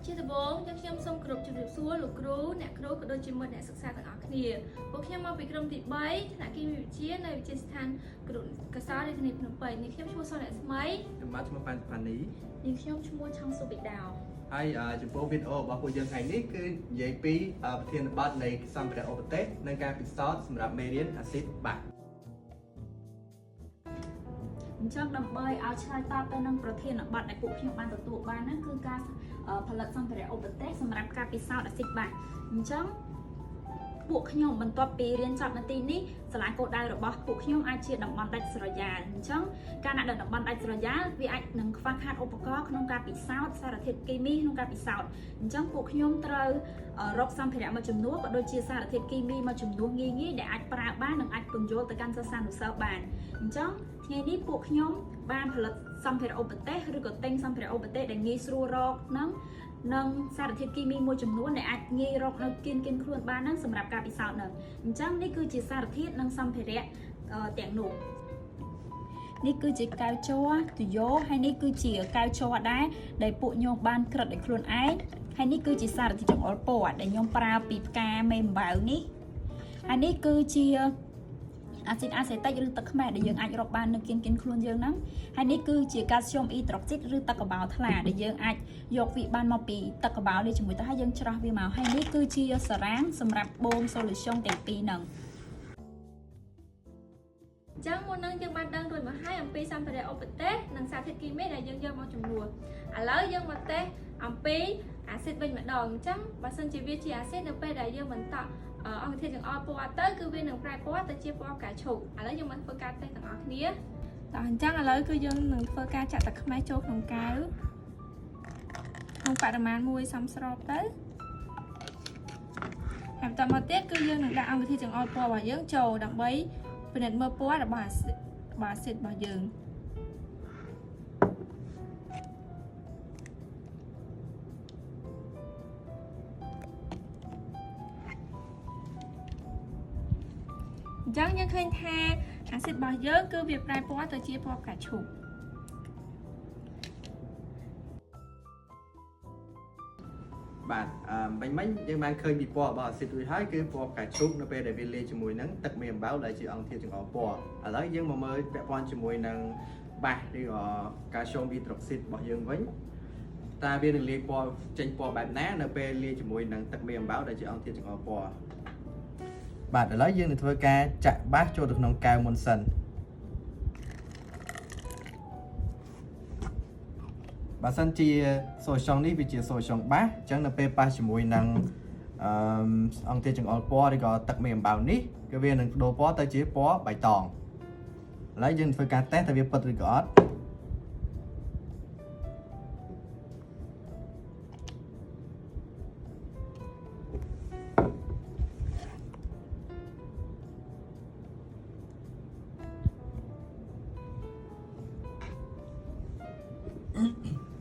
ជាដំបូងយើងខ្ញុំសូមគោរពជម្រាបសួរលោកគ្រូអ្នកគ្រូក៏ដូចជាមិត្តអ្នកសិក្សាទាំងអស់គ្នាពួកខ្ញុំមកពីក្រុមទី3ថ្នាក់គីមីវិទ្យានៅវិទ្យាស្ថានគរុកោសល្យរាជធានីភ្នំពេញនេះខ្ញុំឈ្មោះសុនរស្មី ខ្ញុំបាទឈ្មោះប៉ាន់ផានី នាងខ្ញុំឈ្មោះឆុងសុបិដោ ហើយចំពោះវីដេអូរបស់ពួកយើងថ្ងៃនេះគឺនិយាយពីប្រធានបទនៃសម្ភារៈឧបទេសនិងការពិសោធន៍សម្រាប់មេរៀនអាស៊ីតបាស អញ្ចឹងដើម្បីឲ្យឆ្លើយតបទៅនឹងប្រធានបទដែលពួកខ្ញុំបានទទួលបានហ្នឹងគឺការផលិតសម្ភារៈឧបទេសសម្រាប់ការពិសោធន៍អាស៊ីតបាសអញ្ចឹងពួកខ្ញុំបន្ទាប់ពីរៀនចប់នៅទីនេះសាលាគោលដៅរបស់ពួកខ្ញុំអាចជាតំបន់ដាច់ស្រយាលអញ្ចឹងការណាដែលតំបន់ដាច់ស្រយាលវាអាចនឹងខ្វះខាតឧបករណ៍ក្នុងការពិសោធន៍សារធាតុគីមីក្នុងការពិសោធន៍អញ្ចឹងពួកខ្ញុំត្រូវរកសម្ភារៈមួយចំនួនក៏ដូចជាសារធាតុគីមីមួយចំនួនងាយៗដែលអាចប្រើបាននិងអាចពន្យល់ទៅកាន់សិស្សានុសិស្សបានអញ្ចឹងថ្ងៃនេះពួកខ្ញុំបានផលិតសម្ភារៈឧបទេសឬក៏ទិញសម្ភារៈឧបទេសដែលងាយស្រួលរកនឹងនិងសារធាតុគីមីមួយចំនួនដែលអាចងាយរកនៅគៀនគៀនខ្លួនបានហ្នឹងសម្រាប់ការពិសោធន៍ហ្នឹងអញ្ចឹងនេះគឺជាសារធាតុនិងសម្ភារៈទាំងនោះនេះគឺជាកែវជ័រទុយោហើយនេះគឺជាកែវជ័រដែរដែលពួកខ្ញុំបានក្រឹតដោយខ្លួនឯងហើយនេះគឺជាសារធាតុចង្អុលពណ៌ដែលខ្ញុំប្រើពីផ្កាមេអំបៅនេះហើយនេះគឺជាអាស៊ីតអាសេតិកឬទឹកខ្មេះដែលយើងអាចរកបាននៅគៀនគៀនខ្លួនយើងហ្នឹងហើយនេះគឺជាកាល់ស្យូមអ៊ីដ្រុកស៊ីតឬទឹកកបោថ្លាដែលយើងអាចយកវាបានមកពីទឹកកបោនេះជាមួយទៅហើយយើងច្រោះវាមកហើយនេះគឺជាសារ៉ាងសម្រាប់បូម solution ទាំងពីរហ្នឹង អញ្ចឹងមុននឹងយើងបានដឹងរួចមកហើយអំពីសម្ភារៈឧបទេសនិងសារធាតុគីមីដែលយើងយកមកជំនួសឥឡូវយើងមកតេស្តអំពីអាស៊ីតវិញម្ដងអញ្ចឹងបើសិនជាវាជាអាស៊ីតនៅពេលដែលយើងបន្តអង្គធាតុចង្អុលពណ៌ទៅគឺវានឹងប្រែពណ៌ទៅជាពណ៌ផ្កាឈូកឥឡូវយើងមកធ្វើការតេស្តទាំងអស់គ្នាតោះអញ្ចឹងឥឡូវគឺយើងនឹងធ្វើការចាក់ទឹកខ្មេះចូលក្នុងកែវក្នុងបរិមាណមួយសមស្របទៅហើយបន្តមកទៀតគឺយើងនឹងដាក់អង្គធាតុចង្អុលពណ៌របស់យើងចូលដើម្បីពិនិត្យមើលពណ៌របស់អាស៊ីតរបស់អាស៊ីតរបស់យើងអញ្ចឹងយើងឃើញថាអាស៊ីតរបស់យើងគឺវាប្រែពណ៌ទៅជាពណ៌ផ្កាឈូក បាទអឺបាញ់មិញយើងបានឃើញពីពណ៌របស់អាស៊ីតរួចហើយគឺពណ៌ផ្កាឈូកនៅពេលដែលវាលាយជាមួយនឹងទឹកមេអំបៅដែលជាអង្គធាតុចង្អុលពណ៌ឥឡូវយើងមកមើលពាក់ព័ន្ធជាមួយនឹងបាសឬក៏កាល់ស្យូមអ៊ីដ្រុកស៊ីតរបស់យើងវិញតើវានឹងលាយពណ៌ចេញពណ៌បែបណានៅពេលលាយជាមួយនឹងទឹកមេអំបៅដែលជាអង្គធាតុចង្អុលពណ៌បាទឥឡូវយើងនឹងធ្វើការចាក់បាសចូលទៅក្នុងកែវមុនសិនបើសិនជា solution នេះវាជា solution បាសអញ្ចឹងនៅពេលប៉ះជាមួយនឹងអឺអង្គធាតុចង្អុលពណ៌ឬក៏ទឹកមេអំបៅនេះគឺវានឹងបដូរពណ៌ទៅជាពណ៌បៃតងឥឡូវយើងធ្វើការតេស្តតើវាពិតឬក៏អត់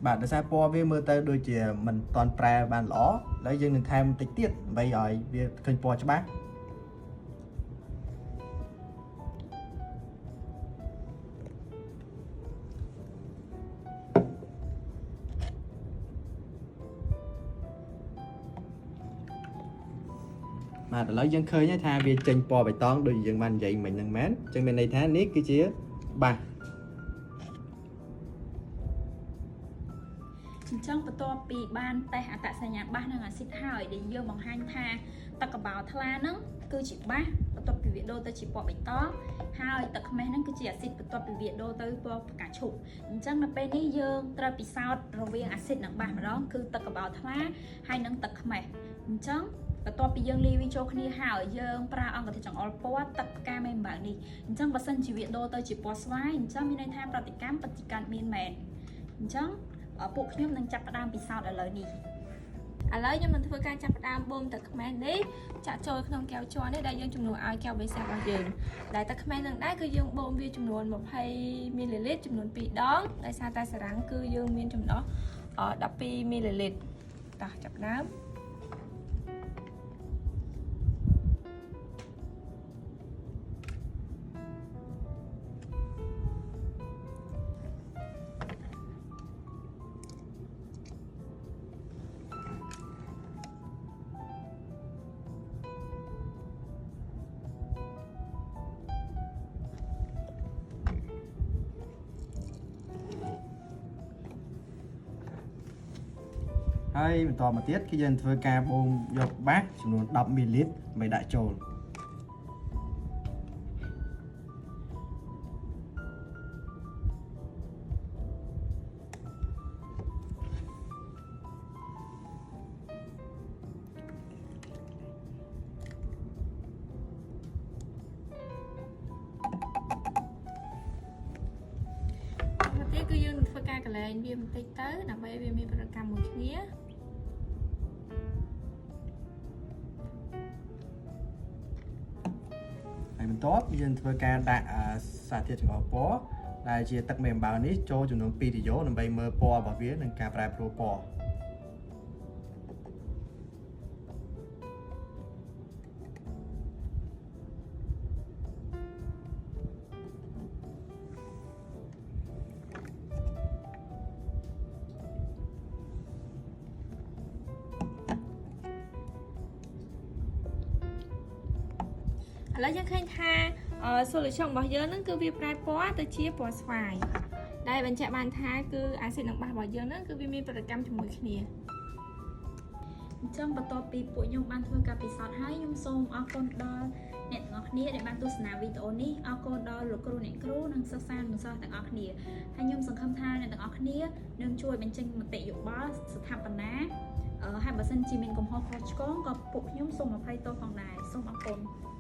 បាទដោយសារពណ៌វាមើលទៅដូចជាមិនតាន់ប្រែបានល្អឥឡូវយើងនឹងថែមបន្តិចទៀតដើម្បីឲ្យវាឃើញពណ៌ច្បាស់បាទឥឡូវយើងឃើញហើយថាវាចេញពណ៌បៃតងដូចយើងបាននិយាយមិញហ្នឹងមែនអញ្ចឹងមានន័យថានេះគឺជាបាស អញ្ចឹងបន្ទាប់ពីបានតេស្តអត្តសញ្ញាណបាសនិងអាស៊ីតហើយដែលយើងបង្ហាញថាទឹកកបោថ្លាហ្នឹងគឺជាបាសបន្ទាប់ពីវាដូរទៅជាពណ៌បៃតងហើយទឹកខ្មេះហ្នឹងគឺជាអាស៊ីតបន្ទាប់ពីវាដូរទៅពណ៌ផ្កាឈូកអញ្ចឹងនៅពេលនេះយើងត្រូវពិសោធន៍រវាងអាស៊ីតនិងបាសម្ដងគឺទឹកកបោថ្លាហើយនិងទឹកខ្មេះអញ្ចឹងបន្ទាប់ពីយើងលាយវាចូលគ្នាហើយយើងប្រើអង្គធាតុចង្អុលពណ៌ទឹកផ្កាមេអំបៅនេះអញ្ចឹងបើសិនជាវាដូរទៅជាពណ៌ស្វាយអញ្ចឹងមានន័យថាប្រតិកម្មបฏิកម្មមានមែនអញ្ចឹងពួកខ្ញុំនឹងចាប់ផ្ដើមពិសោធន៍ឥឡូវនេះ ឥឡូវខ្ញុំនឹងធ្វើការចាប់ផ្ដើមបូមទឹកខ្មេះនេះចាក់ចូលក្នុងកែវជ័រនេះដែលយើងជំនួសឲ្យកែវបេសារបស់យើងដែលទឹកខ្មេះនឹងដែរគឺយើងបូមវាចំនួន20មីលីលីត្រចំនួន2ដងដោយសារតែសារ៉ាំងគឺយើងមានចំណុះ12មីលីលីត្រតោះចាប់ផ្ដើម ហើយបន្តមកទៀតគឺយើងធ្វើការបូមយកបាសចំនួន10មីលីលីត្រដើម្បីដាក់ចូល មកទៀតគឺយើងនឹងធ្វើការកលែងវាបន្តិចទៅដើម្បីឲ្យវាមានប្រតិកម្មមួយគ្នា ហើយបន្ទាប់យើងធ្វើការដាក់សារធាតុចង្អុលពណ៌ដែលជាទឹកមេអំបៅនេះចូលចំនួន2ទីយ៉ូដើម្បីមើលពណ៌របស់វានិងការប្រែប្រួលពណ៌ ឥឡូវយើងឃើញថា solution របស់យើងហ្នឹងគឺវាប្រែពណ៌ទៅជាពណ៌ស្វាយដែលបញ្ជាក់បានថាគឺអាស៊ីតនិងបាសរបស់យើងហ្នឹងគឺវាមានប្រតិកម្មជាមួយគ្នា អញ្ចឹងបន្ទាប់ពីពួកខ្ញុំបានធ្វើការពិសោធន៍ហើយខ្ញុំសូមអរគុណដល់អ្នកទាំងអស់គ្នាដែលបានទស្សនាវីដេអូនេះអរគុណដល់លោកគ្រូអ្នកគ្រូនិងសិស្សានុសិស្សទាំងអស់គ្នាហើយខ្ញុំសង្ឃឹមថាអ្នកទាំងអស់គ្នានឹងជួយបញ្ចេញមតិយោបល់ស្ថាបនាហើយបើសិនជាមានកំហុសខុសឆ្គងក៏ពួកខ្ញុំសូមអភ័យទោសផងដែរសូមអរគុណ។